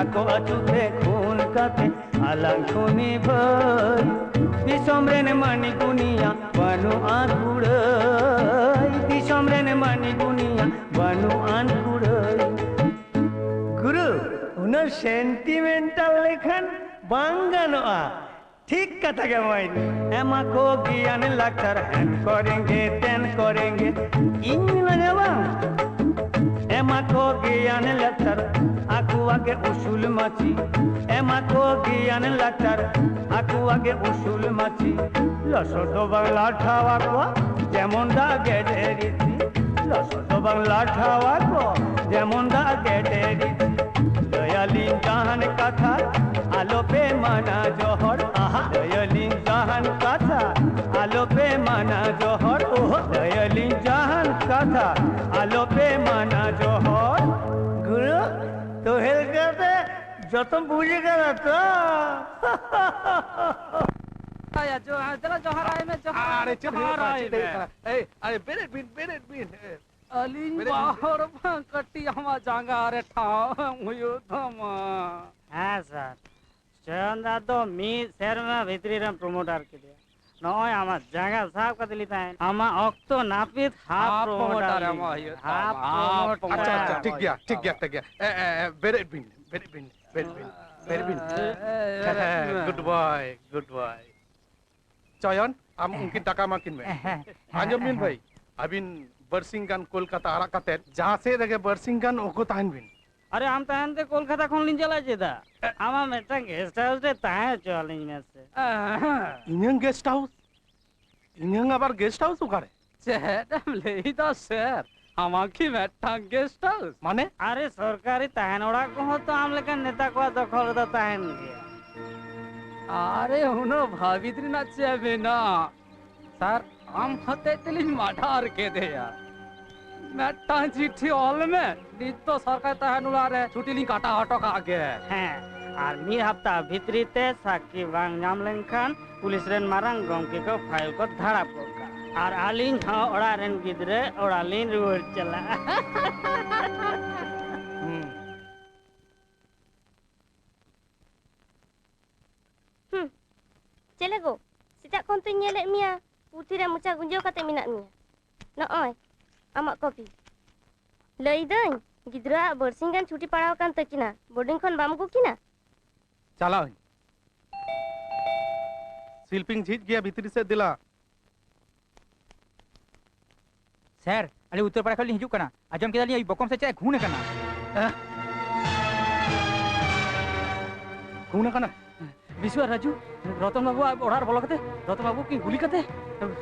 ᱟᱠᱚ ᱟᱹᱛᱩ ᱛᱮ ᱠᱷᱩᱱ ᱠᱟᱛᱮ ᱟᱞᱟᱝ ᱠᱷᱩᱱᱤ ᱵᱷᱟᱹᱭ᱾ ᱫᱤᱥᱚᱢ ᱨᱮᱱ ᱢᱟᱹᱱᱤ ᱜᱩᱱᱤᱭᱟ ᱵᱟᱹᱱᱩᱜᱼᱟ ᱠᱩᱲᱟᱹᱭ᱾ ᱫᱤᱥᱚᱢ ᱨᱮᱱ ᱢᱟᱹᱱᱤ ᱜᱩᱱᱤᱭᱟ ᱵᱟᱹᱱᱩᱜᱼᱟᱱ ᱠᱩᱲᱟᱹᱭ᱾ ᱜᱩᱨᱩ, ᱩᱱᱟᱹᱜ ᱥᱮᱱᱴᱤᱢᱮᱱᱴᱟᱞ ᱞᱮᱠᱷᱟᱱ ᱵᱟᱝ ᱜᱟᱱᱚᱜᱼᱟ᱾ ᱴᱷᱤᱠ ᱠᱟᱛᱷᱟ ᱜᱮ ᱢᱟᱹᱭ᱾ ᱮᱢᱟ ᱠᱚ ᱜᱮᱭᱟᱱ ᱞᱟᱠᱪᱟᱨ ᱦᱮᱱ ᱠᱚᱨᱮᱸᱜᱮ ᱛᱮᱱ ᱠᱚᱨᱮᱸᱜᱮ᱾ ᱤᱧ ᱞᱟᱡᱟ ᱵᱟᱝ? ᱮᱢᱟ ᱠᱚ ᱜᱮᱭᱟᱱ ᱞᱟᱛᱟᱨ, ᱟᱠᱚᱣᱟᱜ ᱜᱮ ᱩᱥᱩᱞ ᱢᱟᱹᱪᱤ᱾ ᱮᱢᱟ ᱠᱚ ᱜᱮᱭᱟᱱ ᱞᱟᱛᱟᱨ, ᱟᱠᱚᱣᱟᱜ ᱜᱮ ᱩᱥᱩᱞ ᱢᱟᱹᱪᱤ᱾ ᱞᱚᱥᱚᱫ ᱫᱚ ᱵᱟᱝ ᱞᱟᱴᱷᱟᱣᱟ ᱠᱚᱣᱟ, ᱡᱮᱢᱚᱱ ᱫᱟᱜ ᱜᱮᱰᱮ ᱨᱤᱛᱤ᱾ ᱞᱚᱥᱚᱫ ᱫᱚ ᱵᱟᱝ ᱞᱟᱴᱷᱟᱣᱟ ᱠᱚᱣᱟ, ᱡᱮᱢᱚᱱ ᱫᱟᱜ ᱜᱮᱰᱮ ᱨᱤᱛᱤ᱾ ᱞᱟᱹᱭᱟᱞᱤᱧ ᱡᱟᱦᱟᱱ ᱠᱟᱛᱷᱟ, ᱟᱞᱚ ᱯᱮ ᱢᱟᱱᱟ ᱡᱚᱦᱚᱲ᱾ ᱟᱦᱟ᱾ ᱞᱟᱹᱭᱟᱞᱤᱧ ᱡᱟᱦᱟᱱ ᱠᱟᱛᱷᱟ, ᱟᱞᱚ ᱯᱮ ᱢᱟᱱᱟ ᱡᱚᱦᱚᱲ᱾ ᱳᱦ᱾ ᱞᱟᱹᱭᱟᱞᱤᱧ ᱡᱟᱦᱟᱱ ᱠᱟᱛᱷᱟ, ᱟᱞᱚ ᱯᱮ ᱢᱟᱱᱟ ᱡᱚᱦᱚᱲ᱾ ᱜᱩᱨᱩ, ᱛᱚ ᱦᱮᱞ ᱠᱟᱛᱮ ᱡᱚᱛᱚᱢ ᱵᱩᱡᱽ ᱠᱟᱫᱟ ᱛᱚ? ᱟᱭᱟ, ᱡᱚᱦᱟᱨ, ᱫᱮᱞᱟ ᱡᱚᱦᱟᱨ ᱟᱭ ᱢᱮ, ᱡᱚᱦᱟᱨ᱾ ᱟᱨᱮ, ᱪᱮᱫ ᱦᱩᱭᱩᱜ ᱡᱚᱦᱟᱨ ᱠᱟᱱᱟ? ᱟᱭ ᱪᱮᱫ ᱦᱩᱭᱩᱜ ᱢᱮ᱾ ᱠᱟᱱᱟ? ᱮᱭ, ᱟᱨᱮ, ᱵᱮᱨᱮᱫ ᱵᱤᱱ, ᱵᱮᱨᱮᱫ ᱵᱤᱱ᱾ ᱟᱹᱞᱤᱧ ᱵᱮᱨᱮᱫ ᱵᱤᱱ᱾ ᱵᱟᱦᱚᱲ ᱵᱟᱝ ᱠᱟᱹᱴᱤᱡ ᱟᱢᱟᱜ ᱡᱟᱸᱜᱟ ᱨᱮ ᱴᱷᱟᱶ ᱮᱢ ᱦᱩᱭᱩᱜ ᱛᱟᱢᱟ᱾ ᱦᱮᱸ ᱥᱟᱨ, ᱪᱚᱭᱚᱱ ᱫᱟ ᱫᱚ ᱢᱤᱫ ᱥᱮᱨᱢᱟ ᱵᱷᱤᱛᱨᱤ ᱨᱮᱢ ᱯᱨᱚᱢᱳᱴᱟᱨ ᱠᱮᱫᱮᱭᱟ᱾ ᱱᱚᱜᱼᱚᱭ ᱟᱢᱟᱜ ᱡᱟᱸᱜᱟ ᱥᱟᱵ ᱠᱟᱛᱮ ᱞᱤᱧ ᱛᱟᱦᱮᱱ, ᱟᱢᱟᱜ ᱚᱠᱛᱚ ᱱᱟᱹᱯᱤᱛ ᱦᱟᱯ ᱦᱟᱯ ᱯᱨᱚᱢᱳᱴᱟᱨ ᱯᱨᱚᱢᱳᱴᱟᱨ ᱞᱤᱧ ᱮᱢᱚᱜ ᱦᱩᱭᱩᱜ ᱦᱟᱯ ᱛᱟᱢᱟ, ᱦᱟᱯ ᱯᱨᱚᱢᱳᱴᱟᱨ᱾ ᱟᱪᱪᱷᱟ, ᱟᱪᱪᱷᱟ, ᱴᱷᱤᱠ ᱜᱮᱭᱟ, ᱴᱷᱤᱠ ᱜᱮᱭᱟ, ᱴᱷᱤᱠ ᱜᱮᱭᱟ᱾ ᱮ, ᱮ, ᱮ, ᱵᱮᱨᱮᱫ ᱵᱤᱱ, ᱵᱮᱨᱮᱫ ᱵᱤᱱ, ᱵᱮᱨᱮᱫ ᱵᱤᱱ, ᱵᱮᱨᱮᱫ ᱵᱤᱱ᱾ ᱮ, ᱮ, ᱮ, ᱦᱮᱸ, ᱦᱮᱸ, ᱮ᱾ Good boy, good boy᱾ ᱪᱚᱭᱚᱱ, ᱟᱢ ᱩᱱᱠᱤᱱ ᱴᱟᱠᱟ ᱮᱢᱟ ᱠᱤᱱ ᱢᱮ᱾ ᱟᱸᱡᱚᱢ ᱵᱤᱱ ᱵᱷᱟᱹᱭ, ᱟᱹᱵᱤᱱ ᱵᱟᱨᱥᱤᱧ ᱜᱟᱱ ᱠᱳᱞᱠᱟᱛᱟ ᱟᱲᱟᱜ ᱠᱟᱛᱮᱫ ᱡᱟᱦᱟᱸ ᱥᱮᱫ ᱨᱮᱜᱮ ᱵᱟᱨᱥᱤᱧ ᱜᱟᱱ ᱩᱠᱩ ᱛᱟᱦᱮᱱ ᱵᱤᱱ᱾ ᱟᱨᱮ, ᱟᱢ ᱛᱟᱦᱮᱱ ᱛᱮ ᱠᱳᱞᱠᱟᱛᱟ ᱠᱷᱚᱱ ᱞᱤᱧ ᱪᱟᱞᱟᱜ ᱪᱮᱫᱟᱜ? ᱮ- ᱟᱢᱟᱜ ᱢᱤᱫᱴᱟᱝ ᱜᱮᱥᱴ ᱦᱟᱣᱩᱥ ᱨᱮ ᱛᱟᱦᱮᱸ ᱦᱚᱪᱚ ᱟᱹᱞᱤᱧ ᱢᱮᱥᱮ᱾ ᱮᱦᱮᱸ᱾ ᱤᱧᱟᱹᱝ ᱜᱮᱥᱴ ᱦᱟᱣᱩᱥ? ᱤᱧᱟᱹᱝ ᱟᱵᱟᱨ ᱜᱮᱥᱴ ᱦᱟᱣᱩᱥ ᱚᱠᱟᱨᱮ? ᱪᱮᱫ ᱮᱢ ᱞᱟᱹᱭᱫᱟ ᱥᱮᱨ? ᱟᱢᱟᱜ ᱠᱤ ᱢᱤᱫᱴᱟᱝ ᱜᱮᱥᱴ ᱦᱟᱣᱩᱥ? ᱢᱟᱱᱮ? ᱟᱨᱮ, ᱥᱚᱨᱠᱟᱨᱤ ᱛᱟᱦᱮᱱ ᱚᱲᱟᱜ ᱠᱚᱦᱚᱸ ᱛᱚ ᱟᱢ ᱞᱮᱠᱟᱱ ᱱᱮᱛᱟ ᱠᱚᱣᱟᱜ ᱫᱚᱠᱷᱚᱞ ᱨᱮᱫᱚ ᱛᱟᱦᱮᱱ ᱜᱮᱭᱟ᱾ ᱟᱨᱮ, ᱩᱱᱟᱹᱜ ᱵᱷᱟᱹᱵᱤᱛ ᱨᱮᱱᱟᱜ ᱪᱮᱫ ᱢᱮᱱᱟᱜᱼᱟ? ᱥᱟᱨ, ᱟᱢ ᱦᱚᱛᱮᱡ ᱛᱮᱞᱤᱧ ᱢᱟᱰᱟᱨ ᱠᱮᱫᱮᱭᱟ᱾ ᱢᱤᱫᱴᱟᱝ ᱪᱤᱴᱷᱤ ᱚᱞ ᱢᱮ, ᱱᱤᱛ ᱫᱚ ᱥᱚᱨᱠᱟᱨ ᱛᱟᱦᱮᱱ ᱚᱲᱟᱜ ᱨᱮ ᱪᱷᱩᱴᱤ ᱞᱤᱧ ᱠᱟᱴᱟᱣ ᱦᱚᱴᱚ ᱠᱟᱜ ᱜᱮ᱾ ᱦᱮᱸ, ᱟᱨ ᱢᱤᱫ ᱦᱟᱯᱛᱟ ᱵᱷᱤᱛᱨᱤ ᱛᱮ ᱥᱟᱹᱠᱷᱤ ᱵᱟᱝ ᱧᱟᱢ ᱞᱮᱱᱠᱷᱟᱱ ᱯᱩᱞᱤᱥ ᱨᱮᱱ ᱢᱟᱨᱟᱝ ᱜᱚᱢᱠᱮ ᱠᱚ ᱯᱷᱟᱭᱤᱞ ᱠᱚ ᱫᱷᱟᱲᱟᱯ ᱜᱚᱫ ᱠᱟᱜᱼᱟ᱾ ᱟᱨ ᱟᱹᱞᱤᱧ ᱦᱚᱸ ᱚᱲᱟᱜ ᱨᱮᱱ ᱜᱤᱫᱽᱨᱟᱹ ᱚᱲᱟᱜ ᱞᱤᱧ ᱨᱩᱣᱟᱹᱲ ᱪᱟᱞᱟᱜᱼᱟ᱾ ᱦᱩᱸ᱾ ᱦᱩᱸ, ᱪᱮᱞᱮ ᱜᱚ, ᱥᱮᱛᱟᱜ ᱠᱷᱚᱱ ᱛᱚᱧ ᱧᱮᱞᱮᱫ ᱢᱮᱭᱟ, ᱯᱩᱛᱷᱤ ᱨᱮ ᱢᱚᱪᱟ ᱜᱩᱸᱡᱟᱹᱣ ᱠᱟᱛᱮ ᱢᱮᱱᱟᱜ ᱢᱮᱭᱟ᱾ ᱱᱚᱜᱼᱚᱭ, ᱟᱢᱟᱜ ᱠᱚᱯᱤ᱾ ᱞᱟᱹᱭᱫᱟᱹᱧ, ᱜᱤᱫᱽᱨᱟᱹᱣᱟᱜ ᱵᱟᱹᱨᱥᱤᱧ ᱜᱟᱱ ᱪᱷᱩᱴᱤ ᱯᱟᱲᱟᱣ ᱟᱠᱟᱱ ᱛᱟᱹᱠᱤᱱᱟ, ᱵᱳᱨᱰᱤᱝ ᱠᱷᱚᱱ ᱵᱟᱢ ᱟᱹᱜᱩ ᱠᱤᱱᱟ? ᱪᱟᱞᱟᱣ ᱟᱹᱧ᱾ ᱥᱤᱞᱯᱤᱧ ᱡᱷᱤᱡ ᱜᱮᱭᱟ, ᱵᱷᱤᱛᱨᱤ ᱥᱮᱫ ᱫᱮᱞᱟ᱾ ᱥᱮᱨ, ᱟᱹᱞᱤᱧ ᱩᱛᱛᱚᱨ ᱯᱟᱲᱟ ᱠᱷᱚᱱ ᱞᱤᱧ ᱦᱤᱡᱩᱜ ᱠᱟᱱᱟ᱾ ᱟᱸᱡᱚᱢ ᱠᱮᱫᱟᱞᱤᱧ ᱳᱭ ᱵᱚᱠᱚᱢ ᱥᱮ ᱪᱮᱫ ᱠᱷᱩᱱ ᱟᱠᱟᱱᱟ᱾ ᱦᱮᱸ? ᱠᱷᱩᱱ ᱟᱠᱟᱱᱟ? ᱵᱤᱥᱩ ᱟᱨ ᱨᱟᱡᱩ, ᱨᱚᱛᱚᱱ ᱵᱟᱹᱵᱩᱣᱟᱜ ᱚᱲᱟᱜ ᱨᱮ ᱵᱚᱞᱚ ᱠᱟᱛᱮ, ᱨᱚᱛᱚᱱ ᱵᱟᱹᱵᱩ ᱠᱤᱱ ᱜᱩᱞᱤ ᱠᱟᱛᱮ,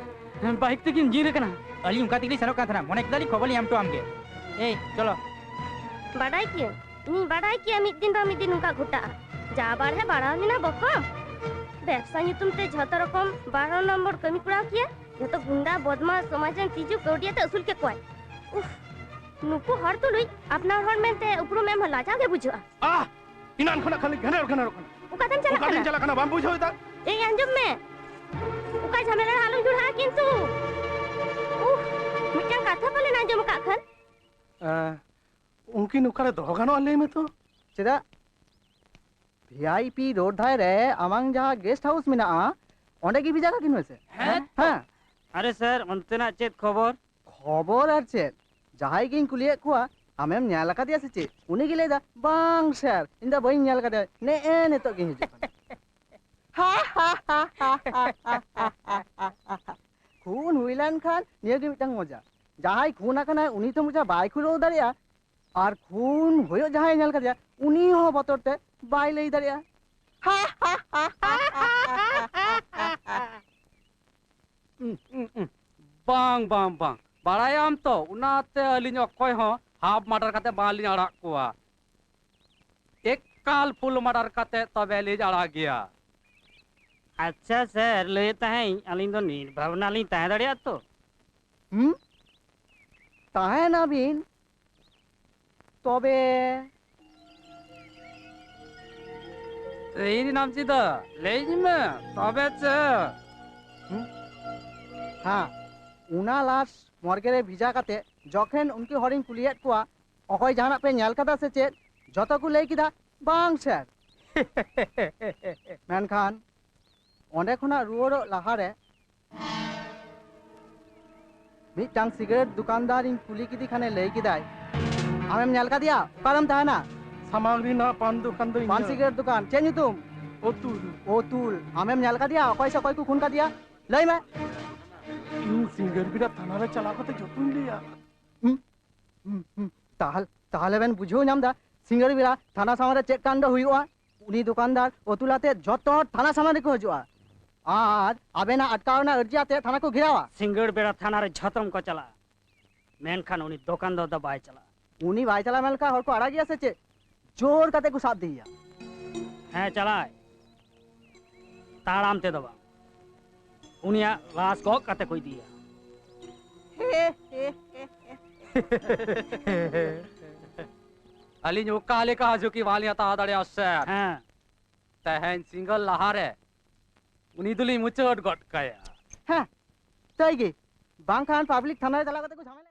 ᱵᱟᱭᱤᱠ ᱛᱮᱠᱤᱱ ᱧᱤᱨ ᱟᱠᱟᱱᱟ᱾ ᱟᱹᱞᱤᱧ ᱚᱱᱠᱟ ᱛᱮᱜᱮᱞᱤᱧ ᱥᱮᱱᱚᱜ ᱠᱟᱱ ᱛᱟᱦᱮᱱᱟ, ᱢᱚᱱᱮ ᱠᱮᱫᱟᱞᱤᱧ ᱠᱷᱚᱵᱚᱨ ᱞᱤᱧ ᱮᱢ ᱦᱚᱴᱚ ᱟᱢ ᱜᱮ᱾ ᱮᱭ, ᱪᱚᱞᱚ᱾ ᱵᱟᱰᱟᱭ ᱠᱤᱭᱟᱹᱧ, ᱤᱧᱤᱧ ᱵᱟᱰᱟᱭ ᱠᱮᱭᱟ ᱢᱤᱫ ᱫᱤᱱ ᱵᱟᱝ ᱢᱤᱫ ᱫᱤᱱ ᱱᱚᱝᱠᱟ ᱜᱷᱚᱴᱟᱜᱼᱟ᱾ ᱡᱟ ᱵᱟᱲᱦᱮ ᱵᱟᱲᱦᱟᱣ ᱞᱮᱱᱟ ᱵᱚᱠᱚ, ᱵᱮᱵᱽᱥᱟ ᱧᱩᱛᱩᱢ ᱛᱮ ᱡᱷᱚᱛᱚ ᱨᱚᱠᱚᱢ ᱵᱟᱨᱚ ᱱᱚᱢᱵᱚᱨ ᱠᱟᱹᱢᱤ ᱠᱚᱨᱟᱣ ᱠᱮᱭᱟ᱾ ᱡᱷᱚᱛᱚ ᱜᱩᱱᱰᱟ, ᱵᱚᱫᱢᱟᱥ, ᱥᱚᱢᱟᱡᱽ ᱨᱮᱱ ᱛᱤᱡᱩ ᱠᱟᱹᱣᱰᱤ ᱟᱛᱮ ᱟᱹᱥᱩᱞ ᱠᱮᱫ ᱠᱚᱣᱟᱭ᱾ ᱩᱯᱷ, ᱱᱩᱠᱩ ᱦᱚᱲ ᱛᱩᱞᱩᱡ ᱟᱯᱱᱟᱨ ᱦᱚᱲ ᱢᱮᱱᱛᱮ ᱩᱯᱨᱩᱢ ᱮᱢ ᱦᱚᱸ ᱞᱟᱡᱟᱣ ᱜᱮ ᱵᱩᱡᱷᱟᱹᱜᱼᱟ᱾ ᱟᱦ! ᱮᱱᱟᱱ ᱠᱷᱚᱱᱟᱜ ᱠᱷᱟᱹᱞᱤ ᱜᱷᱮᱱᱮᱨ ᱜᱷᱮᱱᱮᱨᱚᱜ ᱠᱟᱱᱟ᱾ ᱚᱠᱟᱛᱮᱢ ᱪᱟᱞᱟᱜ ᱚᱠᱟᱛᱮᱧ ᱠᱟᱱᱟ? ᱪᱟᱞᱟᱜ ᱠᱟᱱᱟ, ᱵᱟᱢ ᱵᱩᱡᱷᱟᱹᱣ ᱮᱫᱟ? ᱮᱭ, ᱟᱸᱡᱚᱢ ᱢᱮ, ᱚᱠᱟ ᱡᱷᱟᱢᱮᱞᱟ ᱨᱮ ᱟᱞᱚᱢ ᱡᱚᱲᱟᱜᱼᱟ ᱠᱤᱱᱛᱩ᱾ ᱩᱦ, ᱢᱤᱫᱴᱟᱝ ᱠᱟᱛᱷᱟ ᱯᱟᱞᱮᱱ ᱟᱸᱡᱚᱢ ᱟᱠᱟᱫ ᱠᱷᱟᱱ᱾ ᱮ, ᱩᱱᱠᱤᱱ ᱚᱠᱟᱨᱮ ᱫᱚᱦᱚ ᱜᱟᱱᱚᱜᱼᱟ, ᱞᱟᱹᱭ ᱢᱮ ᱛᱚ? ᱪᱮᱫᱟᱜ? ᱵᱷᱤ ᱟᱭ ᱯᱤ ᱨᱳᱰ ᱫᱷᱟᱨᱮ ᱨᱮ ᱟᱢᱟᱝ ᱡᱟᱦᱟᱸ ᱜᱮᱥᱴ ᱦᱟᱣᱩᱥ ᱢᱮᱱᱟᱜᱼᱟ, ᱚᱸᱰᱮ ᱜᱮ ᱵᱷᱮᱡᱟ ᱠᱟᱠᱤᱱ ᱢᱮᱥᱮ᱾ ᱦᱮᱸ ᱛᱚ᱾ ᱦᱮᱸ᱾ ᱟᱨᱮ ᱥᱮᱨ, ᱚᱱᱛᱮᱱᱟᱜ ᱪᱮᱫ ᱠᱷᱚᱵᱚᱨ? ᱠᱷᱚᱵᱚᱨ ᱟᱨ ᱪᱮᱫ? ᱡᱟᱦᱟᱸᱭ ᱜᱤᱧ ᱠᱩᱞᱤᱭᱮᱫ ᱠᱚᱣᱟ, "ᱟᱢᱮᱢ ᱧᱮᱞ ᱟᱠᱟᱫᱮᱭᱟ ᱥᱮ ᱪᱮᱫ?" ᱩᱱᱤ ᱜᱮ ᱞᱟᱹᱭ ᱮᱫᱟ, "ᱵᱟᱝ ᱥᱮᱨ, ᱤᱧ ᱫᱚ ᱵᱟᱹᱧ ᱧᱮᱞ ᱟᱠᱟᱫᱮᱭᱟ, ᱱᱮᱜᱼᱮ ᱱᱤᱛᱚᱜ ᱜᱤᱧ ᱦᱤᱡᱩᱜ ᱠᱟᱱᱟ᱾" ᱠᱷᱩᱱ ᱦᱩᱭ ᱞᱮᱱᱠᱷᱟᱱ ᱱᱤᱭᱟᱹ ᱜᱮ ᱢᱤᱫᱴᱟᱝ ᱢᱚᱡᱟ᱾ ᱡᱟᱦᱟᱸᱭ ᱠᱷᱩᱱ ᱟᱠᱟᱱᱟᱭ, ᱩᱱᱤ ᱛᱚ ᱢᱚᱡᱟ ᱵᱟᱭ ᱠᱷᱩᱞᱟᱹᱣ ᱫᱟᱲᱮᱭᱟᱜᱼᱟ, ᱟᱨ ᱠᱷᱩᱱ ᱦᱩᱭᱩᱜ ᱡᱟᱦᱟᱸᱭ ᱧᱮᱞ ᱠᱟᱫᱮᱭᱟ, ᱩᱱᱤ ᱦᱚᱸ ᱵᱚᱛᱚᱨ ᱛᱮ ᱵᱟᱭ ᱞᱟᱹᱭ ᱫᱟᱲᱮᱭᱟᱜᱼᱟ᱾ ᱩᱸ, ᱩᱸ, ᱩᱸ᱾ ᱵᱟᱝ, ᱵᱟᱝ, ᱵᱟᱝ᱾ ᱵᱟᱲᱟᱭᱟᱢ ᱛᱚ, ᱚᱱᱟᱛᱮ ᱟᱹᱞᱤᱧ ᱚᱠᱚᱭ ᱦᱚᱸ ᱦᱟᱯ ᱢᱟᱨᱰᱟᱨ ᱠᱟᱛᱮ ᱵᱟᱝᱞᱤᱧ ᱟᱲᱟᱜ ᱠᱚᱣᱟ᱾ ᱮᱠᱟᱞ ᱯᱷᱩᱞ ᱢᱟᱨᱰᱟᱨ ᱠᱟᱛᱮ ᱛᱚᱵᱮ ᱞᱤᱧ ᱟᱲᱟᱜᱮᱭᱟ᱾ ᱟᱪᱪᱷᱟ ᱥᱮᱨ, ᱞᱟᱹᱭᱮᱫ ᱛᱟᱦᱮᱸᱫ ᱟᱹᱞᱤᱧ ᱫᱚ ᱱᱤᱨᱵᱷᱟᱵᱽᱱᱟ ᱞᱤᱧ ᱛᱟᱦᱮᱸ ᱫᱟᱲᱮᱭᱟᱜᱼᱟ ᱛᱚ? ᱦᱩᱸ? ᱛᱟᱦᱮᱱᱟᱵᱤᱱ, ᱛᱚᱵᱮ ᱮᱭ ᱨᱤᱱᱟᱢ ᱪᱤᱫᱟᱹ, ᱞᱟᱹᱭ ᱢᱮ, ᱛᱚᱵᱮ ᱪᱮᱫ? ᱦᱩᱸ? ᱦᱮᱸ, ᱚᱱᱟ ᱞᱟᱥ ᱢᱚᱨᱜᱮ ᱨᱮ ᱵᱷᱮᱡᱟ ᱠᱟᱛᱮ ᱡᱚᱠᱷᱮᱱ ᱩᱱᱠᱩ ᱦᱚᱲᱤᱧ ᱠᱩᱞᱤᱭᱮᱫ ᱠᱚᱣᱟ, "ᱚᱠᱚᱭ ᱡᱟᱦᱟᱱᱟᱜ ᱯᱮ ᱧᱮᱞ ᱠᱟᱫᱟ ᱥᱮ ᱪᱮᱫ?" ᱡᱚᱛᱚ ᱠᱚ ᱞᱟᱹᱭ ᱠᱮᱫᱟ, "ᱵᱟᱝ ᱥᱮᱨ᱾" ᱢᱮᱱᱠᱷᱟᱱ ᱚᱸᱰᱮ ᱠᱷᱚᱱᱟᱜ ᱨᱩᱣᱟᱹᱲᱚᱜ ᱞᱟᱦᱟᱨᱮ ᱢᱤᱫᱴᱟᱝ ᱥᱤᱜᱟᱨᱮᱴ ᱫᱚᱠᱟᱱᱫᱟᱨ ᱤᱧ ᱠᱩᱞᱤ ᱠᱮᱫᱮ ᱠᱷᱟᱱᱮ ᱞᱟᱹᱭ ᱠᱮᱫᱟᱭ, "ᱟᱢᱮᱢ ᱧᱮᱞ ᱠᱟᱫᱮᱭᱟ? ᱚᱠᱟᱨᱮᱢ ᱛᱟᱦᱮᱱᱟ?" ᱥᱟᱢᱟᱝ ᱨᱮᱱᱟᱜ ᱯᱟᱱ ᱫᱚᱠᱟᱱ ᱫᱚ ᱯᱟᱱ ᱤᱧᱟᱹᱜ᱾ ᱥᱤᱜᱟᱨᱮᱴ ᱫᱚᱠᱟᱱ᱾ ᱪᱮᱫ ᱧᱩᱛᱩᱢ? ᱚᱛᱩᱞ᱾ ᱚᱛᱩᱞ᱾ ᱟᱢᱮᱢ ᱧᱮᱞ ᱠᱟᱫᱮᱭᱟ ᱚᱠᱚᱭ ᱥᱮ ᱚᱠᱚᱭ ᱠᱚ ᱠᱷᱩᱱ ᱠᱟᱫᱮᱭᱟ? ᱞᱟᱹᱭ ᱢᱮ᱾ ᱤᱧ ᱥᱤᱸᱜᱟᱹᱲ ᱵᱮᱲᱟ ᱛᱷᱟᱱᱟ ᱨᱮ ᱪᱟᱞᱟᱣ ᱠᱟᱛᱮ ᱡᱚᱛᱚᱧ ᱞᱟᱹᱭᱟ᱾ ᱦᱩᱸ, ᱦᱩᱸ, ᱦᱩᱸ᱾ ᱛᱟᱦᱞ-, ᱛᱟᱦᱞᱮ ᱵᱮᱱ ᱵᱩᱡᱷᱟᱹᱣ ᱧᱟᱢ ᱫᱟ, ᱥᱤᱸᱜᱟᱹᱲ ᱵᱮᱲᱟ ᱛᱷᱟᱱᱟ ᱥᱟᱢᱟᱝ ᱨᱮ ᱪᱮᱫ ᱠᱟᱱᱰᱚ ᱦᱩᱭᱩᱜᱼᱟ? ᱩᱱᱤ ᱫᱚᱠᱟᱱᱫᱟᱨ ᱚᱛᱩᱞ ᱟᱛᱮ ᱡᱷᱚᱛᱚ ᱦᱚᱲ ᱛᱷᱟᱱᱟ ᱥᱟᱢᱟᱝ ᱨᱮᱠᱚ ᱦᱤᱡᱩᱜᱼᱟ ᱟᱨ ᱟᱵᱮᱱᱟᱜ ᱟᱴᱠᱟᱣ ᱨᱮᱱᱟᱜ ᱟᱹᱨᱡᱤ ᱟᱛᱮ ᱛᱷᱟᱱᱟ ᱠᱚ ᱜᱷᱮᱨᱟᱣᱟ᱾ ᱥᱤᱸᱜᱟᱹᱲ ᱵᱮᱲᱟ ᱛᱷᱟᱱᱟ ᱨᱮ ᱡᱷᱚᱛᱚᱢ ᱠᱚ ᱪᱟᱞᱟᱜᱼᱟ, ᱢᱮᱱᱠᱷᱟᱱ ᱩᱱᱤ ᱫᱚᱠᱟᱱᱫᱟᱨ ᱫᱚ ᱵᱟᱭ ᱪᱟᱞᱟᱜᱼᱟ᱾ ᱩᱱᱤ ᱵᱟᱭ ᱪᱟᱞᱟᱜ ᱢᱮᱱ ᱞᱮᱠᱷᱟᱱ ᱦᱚᱲ ᱠᱚ ᱟᱲᱟᱜᱮᱭᱟ ᱥᱮ ᱪᱮᱫ? ᱡᱳᱨ ᱠᱟᱛᱮ ᱠᱚ ᱥᱟᱵ ᱤᱫᱤᱭᱮᱭᱟ᱾ ᱦᱮᱸ, ᱪᱟᱞᱟᱜᱼᱟᱭ᱾ ᱛᱟᱲᱟᱢ ᱛᱮᱫᱚ ᱵᱟᱝ, ᱩᱱᱤᱭᱟᱜ ᱞᱟᱥ ᱜᱚᱜ ᱠᱟᱛᱮ ᱠᱚ ᱤᱫᱤᱭᱟ᱾ ᱟᱹᱞᱤᱧ ᱚᱠᱟ ᱞᱮᱠᱟ ᱡᱷᱩᱸᱠᱤ ᱵᱟᱝᱞᱤᱧ ᱦᱟᱛᱟᱣ ᱫᱟᱲᱮᱭᱟᱜᱼᱟ, ᱥᱮᱨ᱾ ᱦᱮᱸ᱾ ᱛᱮᱦᱮᱧ ᱥᱤᱸᱜᱟᱹᱲ ᱞᱟᱦᱟᱨᱮ ᱩᱱᱤ ᱫᱚᱞᱤᱧ ᱢᱩᱪᱟᱹᱫ ᱜᱚᱫ ᱠᱟᱭᱟ᱾ ᱦᱮᱸ, ᱛᱟᱹᱭ ᱜᱮ᱾ ᱵᱟᱝᱠᱷᱟᱱ ᱯᱟᱵᱽᱞᱤᱠ ᱛᱷᱟᱱᱟ ᱨᱮ ᱪᱟᱞᱟᱣ ᱠᱟᱛᱮ ᱠᱚ ᱡᱷᱟᱢᱮᱞᱟ᱾